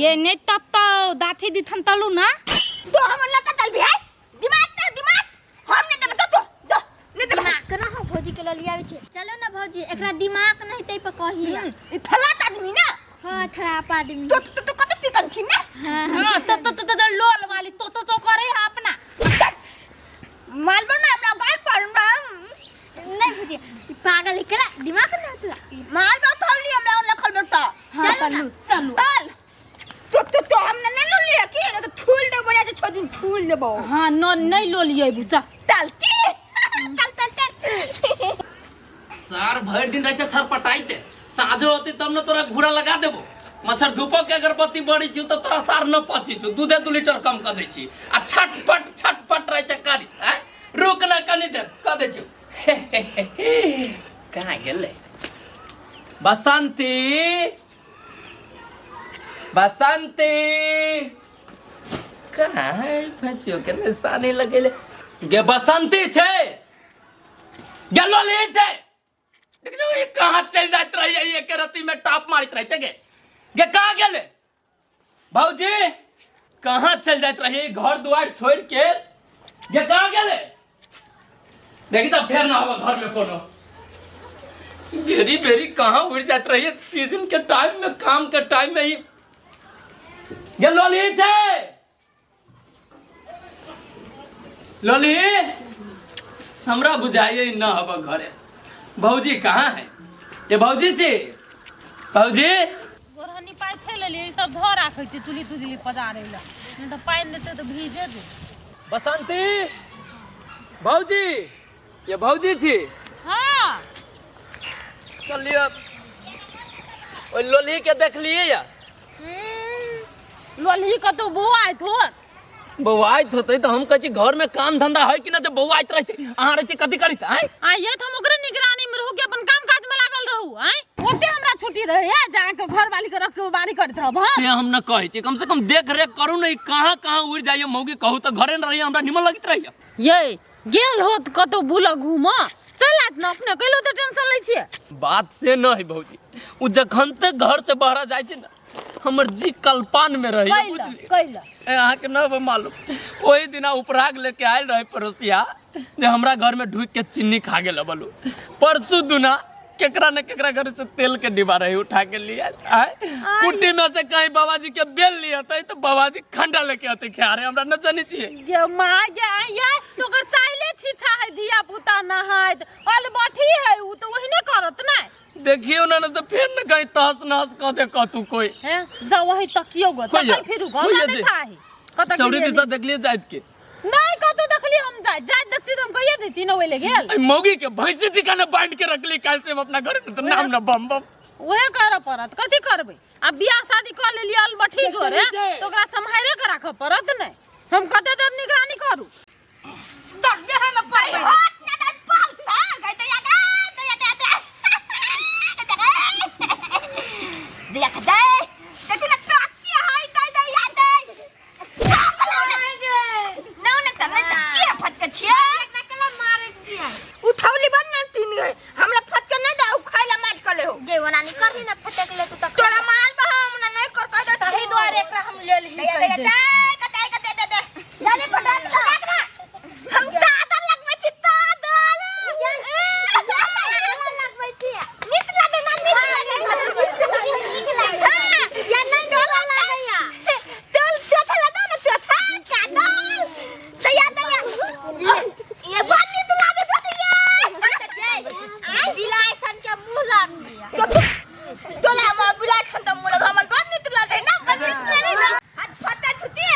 ये नहीं तब तो दाथी दिथन तलू ना। तो हम लता तल भी है दिमाग से दिमाग हम नहीं देबे तो दो नहीं देबे। दिमाग ना हो भौजी के ललिया छै। चलो ना भौजी, एकरा दिमाग नहीं तै पर कही। ई फलात आदमी ना। हां, खराब आदमी। तो तो तो कत चिकन छी ना। हां हां, तो तो तो तो लोल वाली तो तो तो करे है अपना। मालबो ना हमरा गाल पर ना। नहीं भौजी, ई पागल एकरा दिमाग ना होतला। मालबो थौली हमरा लखल बेटा। चलो ना। चलू। चल तो तो तो हम नहीं लो लिया की ना तो थूल दे बढ़िया से 6 दिन थूल देबो। हां, न नहीं लो लियै बुचा। चल की चल चल चल। सार भरि दिन रहै छै छरपटाइते, साँझो होते तब ने तोरा घूरा लगा देबो। मच्छर धूपो के अगरबत्ती बड़ी छु तो तोरा सार न पची छु, दूधे 2 लीटर कम कर दै छी आ छटपट छटपट रहै छै कारी। आँय रुक ना कनी देर कह दै छु। कहाँ गेलै बसंती? बसंती कहाँ है? फसियो के निशानी लगेले गे। बसंती छै गे लोली छै, देखियौ ई कहाँ चलि जाइत रहैया, एक रत्ती में टाप मारैत रहै छै गे। गे कहाँ गेलै भौजी? कहाँ चलि जाइत रहैया ई घर दुआरि छोड़ि के? गे कहाँ गेलै? देखी तऽ फेर ना होगा घर में कोनो बेरी बेरी कहाँ उड़ जाइत रहिए सीजन के टाइम में, काम के टाइम में ही। गे लोली छै लोली, हमरा बुझाइए न हब घरे। भौजी कहाँ है? ये भौजी छी भौजी? गोरहनी पाइ थे लेलियै, ई सब धऽ राखै छै चुल्ही तुजली पजारै लए, नहि तऽ पानि देतै तऽ भीजे दे। बसंती भौजी, ये भौजी छी? हाँ। चलिए ओहि लोली के देखलिए या? लोली कतौ बौआइत होत। बौआइत होतै तऽ हम कहै छी घर में काम धंधा है कि ना जे बौआइत रहै छै? अहाँ रहै छी कथी करैत? आँय आइए तऽ हम ओकरे निगरानी में रहू कि अपन काम काज में लागल रहू? आँय ओते हमरा छुट्टी रहे है जाके घर वाली के रख के बारी करैत रहब? हम से हम न कहै छी, कम से कम देख रेख करू ने। ई कहाँ कहाँ उड़ जाइए मौगी, कहू तऽ घरे न रहिए, हमरा निमन लगैत रहैए। ये गेल होत कतौ बुल घूम चल आत न, अपने कैलो तऽ टेंशन लै छियै। बात से न है भौजी, उ जखन तक घर से बाहर जाइ छै ने हमर जी कल्पान में रही। कैला बुझलियै? कैला ए, अहाँके न मालूम, ओहि दिना उपराग लेके आयल रहे पड़ोसिया जे हमरा घर में ढुक के चीनी खा गेल बलू। परसू दुना केकरा न केकरा घर से तेल के डिब्बा रहे उठा के लिए आयल। आय कुटी में से कहीं बाबा जी के बेल लिए अतै तो बाबा जी खंडा लेके अतै खा रे, हमरा न जानै छियै। गे माय गे, आइ ये तो ओकर चाइले छिछा है, धिया पुता नहाइत अलबठी है, उ तऽ ओहिने करत नै। देखियो ना, न तो फिर न कहीं तहस नहस कह दे कतू कोई। हैं जाओ वही तकियो गो। कोई तकै फिरू गो, हमरा कोई नहि जे। थाही कतऽ चौरी गेलियै। दिशा देखलिए जाइत के? नहीं, कतौ देखली हम जाइत जाइत देखती तऽ हम कहिए देती न ओहि ले गेल। आई मौगी के भैंसी जी का न बांध के रखली काल से हम अपना घर में तो नाम न बम बम। उहे करऽ पड़त, कथी करबै आब? बियाह शादी कऽ लेलियै अलबठी जोरे तऽ ओकरा सम्हारे के राखऽ पड़त ने। हम कते देर निगरानी करू? दस हम आई होत ना दस पाल गई तो याद तो याद याद देख दे देखी ना काकी हाय दे दे याद दे ना ना त नहीं त के फटके छियै? एकरा केला मारै छियै? उठौली बन ना तीन गए हमरा फटके नहीं दे, उ खाइला मार कर ले हो। गे ओना नहीं करही ना फटक ले तू त तोरा माल बा हम ना नहीं कर कर दे। ताहि दुआरे एकरा हम लेल ही दे कहि दे दे। दे कटाई के दे दे दे जाने फटक हम तादर लगबै छी तादर। लगबै छियै? नीक लागे ना? नीक लागे। नीक लागै या नहीं नीक लागैया? तेल चोथा लगा ना, चोथा कादल दया दया ये बड़ नीक लागे छै ये। बिलाइ सन के मुंह लाग दिया। तो तोला हम बुला खन त मुला हमर बड़ नीक लागे ना, बड़ नीक लागे ना। हाथ फटा छुती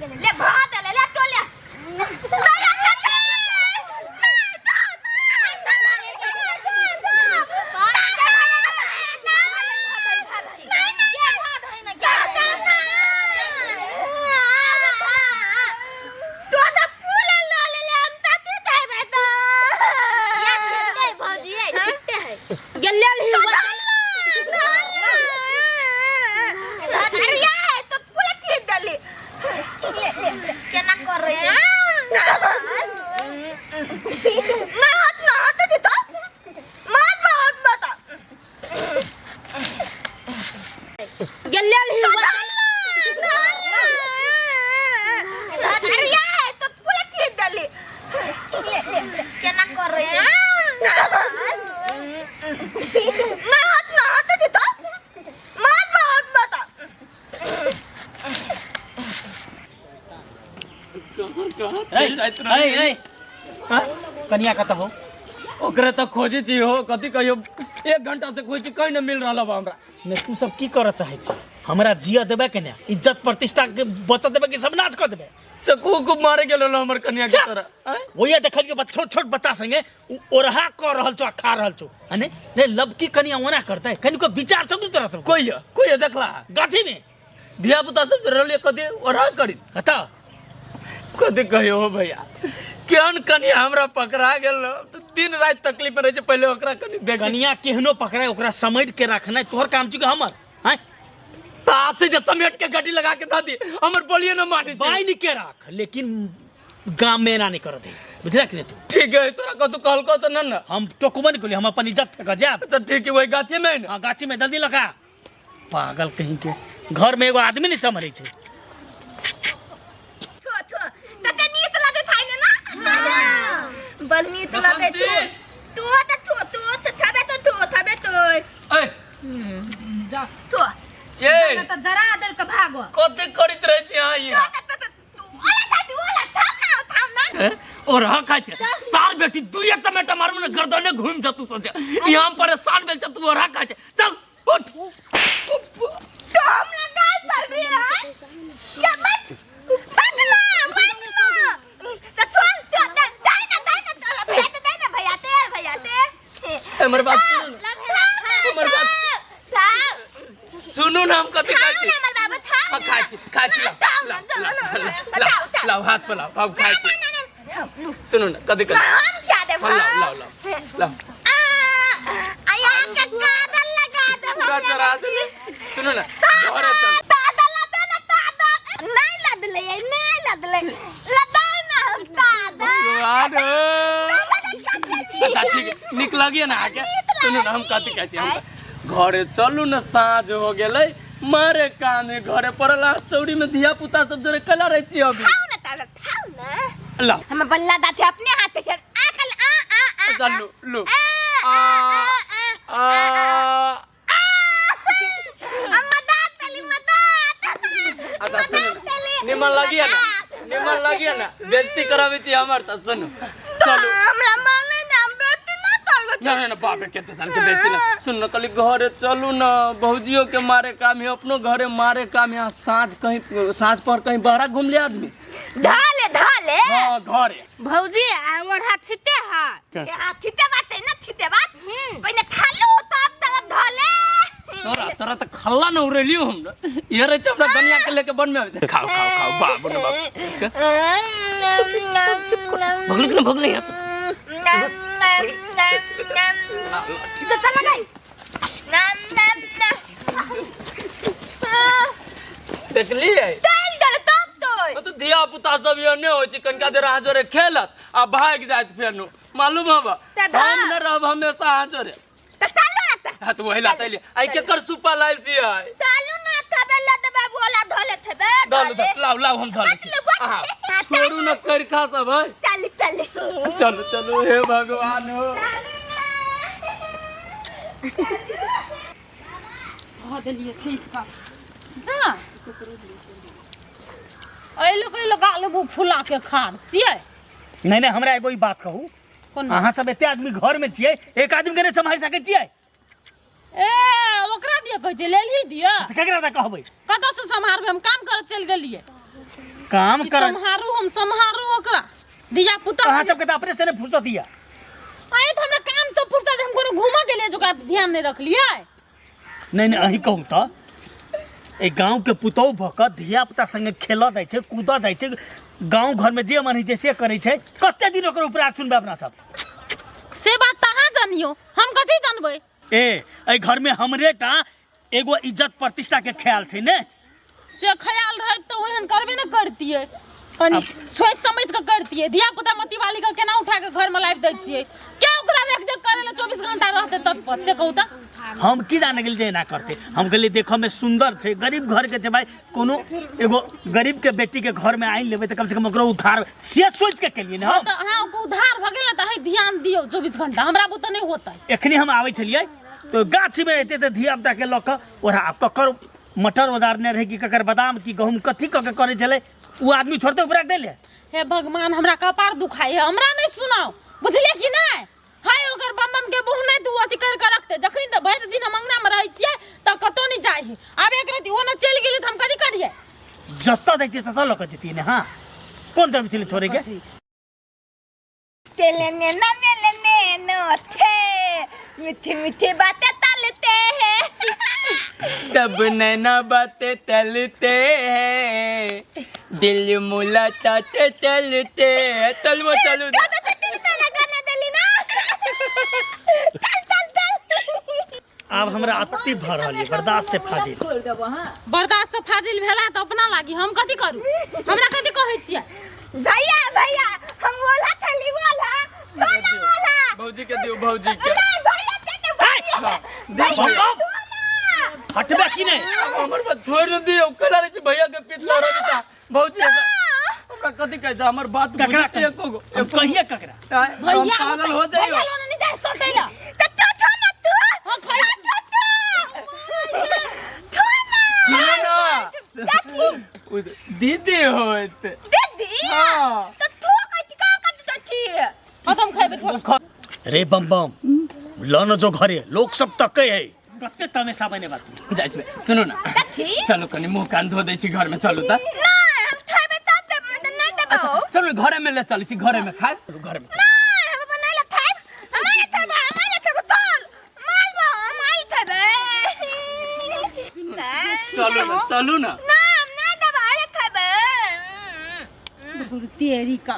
ले भात ले ले तो ले दया दया। तो तो फूल ल ले ले हम ताती देबे तो। गेल ही। अरे यार तो फूल खींच डाली। केना कर रही है? ना हाथ ना हाथ दे तो मार बहुत बता। गेल ही। जाइत रहे। ऐ ऐ कनिया कतऽ हो? ओकरे तऽ खोजै छी हो, कथी कहियो, एक घंटा से खोजै छी, कहीं न मिल रहल बा हमरा। ने तू सब की करऽ चाहै छी? हमरा जिया देबै के ने इज्जत प्रतिष्ठा के बचत देबै कि सब नाच कऽ देबै? चकू उकू मारे गेल रहल हमर कनिया के तोरा आँय? वही देखलियो छोट छोट बच्चा संगे उ ओरहा कऽ रहल छौ आ खा रहल छौ। आ ने ने लबकी कनिया ओना करतै? कनिको विचार छौ कि तोरा सब? कोई है कोई है देखला गाछी में धिया पुता सब जे रहलियै कथी ओरहा करी कतऽ कथी कहियो हो भैया, केहन कनिया हमरा पकड़ा गेल न, तऽ दिन राति तकलीफ में रहै छै। पहिले ओकरा कनि देख। कनिया केहनो पकड़ाय, ओकरा समेट के रखनाइ तोहर काम छी कि हमर? आँय तासे जे समेट के गड्डी लगा के दऽ दी, हमर बोलिए न मानै छै। बान्हि के राख, लेकिन गाम में एना नहीं कर दे, बुझलक कि नहीं तू? ठीक है, तोरा कतौ कहलकौ तऽ न ने? हम टोकबो नहीं करियो, हम अपन इज्जत फेंक जायब। अच्छा ठीक है, वही गाछे में है ने? हाँ गाछी में, जल्दी लगा। पागल कहीं के, घर में एगो आदमी नहीं संभले छै। थो थो तते नीक लगैत है ने ना? बड़ नीक लगैत। तू त थो तू त थबे त थो थबे तो। ऐ थो ए तऽ जरा देल के भागो। कथी करैत रहै छी अहाँ यहाँ? और हाँ खाइ छै सार बेटी, दुइये चमेटा मारू ने गर्दने घूम जतू। सोचे यहाँ हम परेशान भेल छै, तू ओरहा खाइ छै। चल उठ। तो हमरा गाल पर भी है या मत मत ना मत ना त सुन तो दाई ना दाई ना तोला भैया ते दाई ना भैया ते भैया ते। हमर बात सुनू ने, हमर बात सुनू ने, हम कथी खाइ छी। हमर बाबू थाम। हाँ, खाइ छी खाइ छी, लाउ लाउ लाउ लाउ लाउ, हाथ पर लाउ, हम खाइ छी। सुनू ने कथी कथी हम क्या देब? हाँ, लाउ लाउ लाउ लाउ। आ आया के कादल लगा दे। पूरा चढ़ा देले। सुनू ने, घरे चल। तादा लदा ना तादा नहीं लदले, नहीं लदले, लदा ना हम तादा। भगवान हो। अच्छा ठीक है, निक लगिए ना आके। सुनू ना, हम कथी कहै छी, हम घरे चलू ने, साँझ हो गेलै, मारे काम है घरे पड़ल। आ चौरी में धिया पुता सब जोरे कला रहै छी अभी। खाओ ना तादा, खाओ ना। लाउ। हम बल्ला दाते अपने हाथ से आकल आ आ आ। अच्छा लू लू। आ आ आ आ अम्मा दांत तली मदद। अच्छा सुनू, निमन लगिए ना, निमन लगिए ना, बेइज्जती कराबै छी हमर तऽ। सुनू, चलू। हमरा माने ना, हम बेटी ना करब। ना ना ना, बाप रे, कते साल के बेइज्जती ना। सुन न, कहली घरे चलू न, भौजियो के मारे काम है, अपनो घरे मारे काम है। साँझ कहीं साँझ पर कहीं बहरा घूम ले आदमी। धाले धाले। हाँ घरे। भौजी आ ओढ़ा छिते हा। के हाथ छिते बात है ना, छिते बात पहिने थालू तब तलब धले। तोरा तोरा तऽ खल्ला न उड़ेलियो हम न। ये रहे छै हमरा कनिया के लेके वन में आबि। खाओ खाओ खाओ, बाप रे बाप, भगले कि न भगले यहाँ से। चल गई। देखलियै? चल गेल तब तो। तो धिया पुता सब एने होइ छै, कनिका देर अहाँ जोरे खेलत आ भागि जायत फेनो, मालूम हब? तऽ धर। हम न रहब हमेशा अहाँ जोरे। तऽ चलू ना तऽ। हाँ तऽ वही लात अइली। आइ केकर सुपा लायल छियै? चलू ना तबे लदबा बोला धोले थेबे। धऽ धऽ, लाउ लाउ, हम धऽ लै छी। आहा, छोड़ू न करखा सब है। चल चल। चलू चलू, हे भगवान हो। धऽ देलियै सीट पर जा। एहि लोक एहि लोक गाल फुला के खार छियै। नहीं नहीं, हमरा एगो ई बात कहू। कोन? अहाँ सब एते आदमी घर में छियै, एक आदमी के नहीं सम्हारि सकै छियै? ए ओकरा दिअ कहै छै, लेलही दिअ। तऽ केकरा दऽ कहबै? कतऽ से सम्हारबै? हम काम करऽ चलि गेलियै। काम ई कर सम्हारू, हम सम्हारू ओकरा धिया पुता? अहाँ सबके तऽ अपने से नहीं फुर्सत यऽ। आइ तऽ हमरा काम से फुर्सत, हम कोनो घूमऽ गेलियै जे ओकरा ध्यान नहि रखलियै? नहीं नहीं, अहीं कहू तऽ, एहि गाँव के पुतोहु भऽ कऽ धिया पुता संगे खेलऽ जाइ छै, कूदऽ जाइ छै, गाँव घर में जे मन होइ छै से करै छै, कते दिन ओकर उपराग सुनबै अपना सब? से बात तऽ अहाँ जानियौ, हम कथी जानबै? ए एहि घर में हमरे टा एगो इज्जत प्रतिष्ठा के ख्याल छै ने? से ख्याल रहैत तऽ ओहन करबे ने करतियै, कनि सोचि समझि कऽ करतियै। धिया पुता मती वाली के केना उठा कऽ घरमे लाबि दै छियै? के ओकरा देख देख करै लए 24 घंटा रहतै तत्पर, से कहू तऽ? हम की जाने गेल जे एना करते। हम कहलियै देखऽ में सुंदर छै, गरीब घर के छै भाई, कोनो एगो गरीब के बेटी के घर में आनि लेबै तऽ कम से कम ओकरो उद्धार, से सोचि के केलियै ने। हँ हम तऽ अहाँ ओकर उद्धार भऽ गेल ने तऽ अहीं ध्यान दियौ 24 घंटा, हमरा बुते नहि होतै। एखनी हम आबै छलियै तऽ गाछीमे एते तऽ धिया पुता के लऽ कऽ ओकरा आब ककर मटर ओदारने रहै कि ककर बादाम कि गहूम कथी कऽ के करै छलै, ओ आदमी छोड़तै उपरा दै ले? हे भगवान, हमरा कपार दुखाइ है, हमरा नहीं सुनाओ, बुझलियै कि नहीं? हाय ओकर बम बम के बहु नहीं तू अथी कर के रखते, जखनी तऽ भरि दिन हम अंगना में रहै छियै तऽ कतौ नहीं जाइ है। आब एक रति ओ ने चलि गेलै तऽ हम कथी करियै? जतऽ देखतियै ततऽ लऽ कऽ जेतियै ने। हाँ, कोन जरूरत छलै छोड़ैके? तेले ने ना मेले ने नो थे, मीठी मीठी बातें तलते हैं। तब नैना बातें तलते हैं, दिल मुलाकात चलते हैं। चलबो चलू ना। चल चल चल। आब हमरा अति भऽ रहल यऽ, बर्दाश्त से फाजिल। बर्दाश्त से फाजिल भेला तऽ अपना लागी, हम कथी करू? हमरा कथी कहै छियै? भैया भैया, हम बोला थली बोला बोला बोला। भौजी के दियो, भौजी के। नहीं भैया, के भैया। बम बम हटबे की नहीं? हमर बात छोड़ दियो, केना रहै छै भैया के पितला रह जेता। भौजी, हमरा कथी कहै छै? हमर बात ककरा बुझै छै एको गो? हम कहिए ककरा? आँय, हम भैया पागल हो जाइयो। भैया लोन नहीं जाय सटै ला। तो तो थो ना तू। हां, खाइ। थो ना। सुनो ना, उ दीदी होत। दीदी? हाँ। तो थो कथी का कथी तो थी? हां, तऽ हम खैबै, छोड़। रे बम बम, ल न जो घरे, लोक सब तकै है। कते तमेसा बनेबा तू? जाइ छी, सुनू ना। कथी? चलू, कनि मुँह कान धो दै छी घर में, चलू तऽ। नहीं, हम छेबे तब देब, नहीं तो नहीं देबो। चलू, घरे में ले चलै छी, घरे में खाय, चलू घरे में। नहीं, हम अपन नहीं खाइब, हम नहीं खाइब, हम नहीं खाइब, चल माल बा, हम नहीं खाइबे। चलू ना, चलू ना। ना, हम नहीं देबो, अरे खाइबे। तेरी का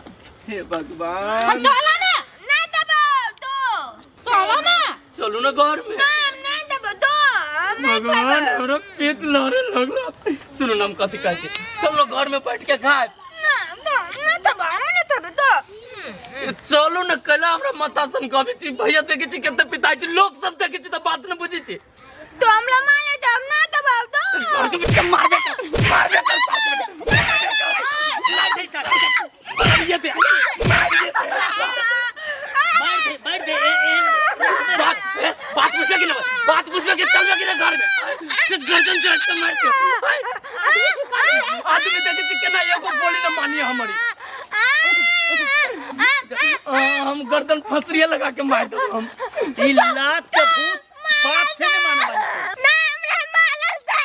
हे भगवान। हम चला ना। नहीं देबो तो। चलो ना। चलू ना घर में। ना, हम नहीं देबो तो, हम नहीं भगवान, खाइबे। हमरा पेट लहरे लगला। सुनू ना, हम कथी कहै छी, चलू घर में बैठ के खाय। ना ना, नहीं देबो, हम नहीं खाइबे तो। चलू ना, कैला हमरा माथा सन कहबै छी? भैया देखै छी कते पिताइ छी, लोक सब देखै छी तऽ बात नहि बुझै छी। तो हमरा मारे तो हम ना देबो तो। सर के बीच मारबे कर, मारबे कर, मारिए दे, मारिए दे। मार दे, मार दे। ए ए बात बात बुझबे कि ना? बात बुझबे कि चलबे कि ना घर में? से गर्दन चढ़ के मार के आदमी देखै छी केना एगो बोली न मानिए हमरी। हम गर्दन फसरिया लगा के मार दो हम। ई लात के भूत बात से नहीं माने वाली। ना, हमरा मारल दे,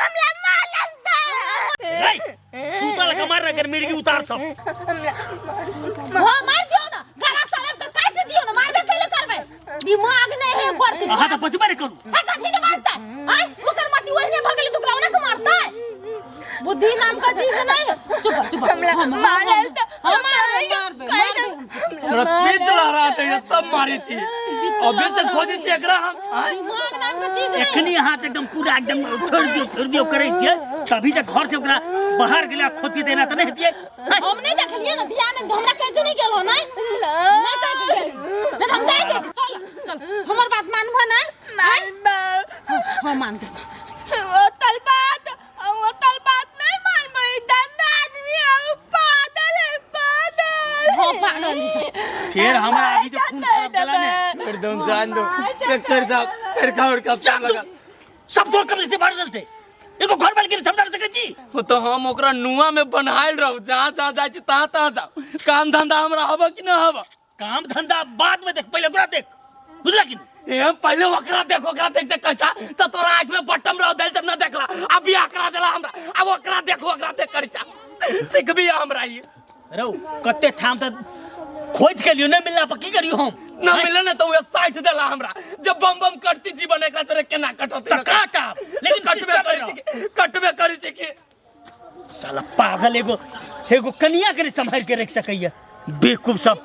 हमरा मारल दे। नहीं, सूता लगा मार अगर मिर्गी उतार सब। हां, मार दियो ना, गला साले के काट दियो ना। मारबे कैले करबै? दिमाग नहीं है पड़ती। अहाँ तऽ बचबे नहीं करू। है कथी ने मारतै? आय ओकर मति ओहने भऽ गेलै तऽ ओकरा ओना के मारतै? बुद्धि नाम का चीज नहीं है। चुप चुप। हमरा मारल तो। हम मारबै, मारबै, मारबै। हमरा पेट लहरा दे तब मारे छी, अभी से खोजै छी एकरा हम। आँय? दिमाग नाम का चीज नहीं। एखनी अहाँ तऽ एकदम पूरा एकदम छोड़ दियौ, छोड़ दियौ करै छियै, तभी जे घर से ओकरा बाहर गेला खोती देना तऽ नहीं हेतियै? हम नहीं देखलियै ना, ध्यान नहीं, हमरा कह के नहीं गेलो। नहीं नहीं, कह के गेल नहीं, हम जाय दे। चल चल, हमर बात मानबो ना? मानबो। हां, मान के। वो तल बात, वो तल बात नहीं मानबो। ई दंदा आदमी है, उ पागल है, पागल। हां, पागल है। फेर हमरा अभी जो खून खराब गेला ने। छोड़ दो, जान दो, कर जा कर का और का लगा। सब तोर कमरे से बाहर चलते, एगो घर वाले के समझा सकै छी? वो तो हम ओकरा नुआ में बनायल रहू, जहाँ जहाँ जाइ छी तहाँ तहाँ जाऊ। काम धंधा हमरा हबा कि न हबा? काम धंधा बाद में देख, पहले ओकरा देख, बुझला कि नहीं? ए, पहले ओकरा देख, ओकरा देख जे कहै त तोरा आँख में बटम रह देल जब न देखला। अभी आकरा देला हमरा, अब ओकरा देख, ओकरा देख करै छा। सिखबी हमरा ई? रौ, कते ठाम त खोज के लियो, नहीं मिलला पर की करियो हम? न मिले न तो उहे 60 देला हमरा। जब बम बम करती जीवन एकरा तोरे केना कटत? त काटा, लेकिन कटबे सिस्टम करै में छी कि, कटबे करै छी कि। साला पागल, एगो एगो कनिया के नहीं संभाल के रख सकैया, बेवकूफ सब।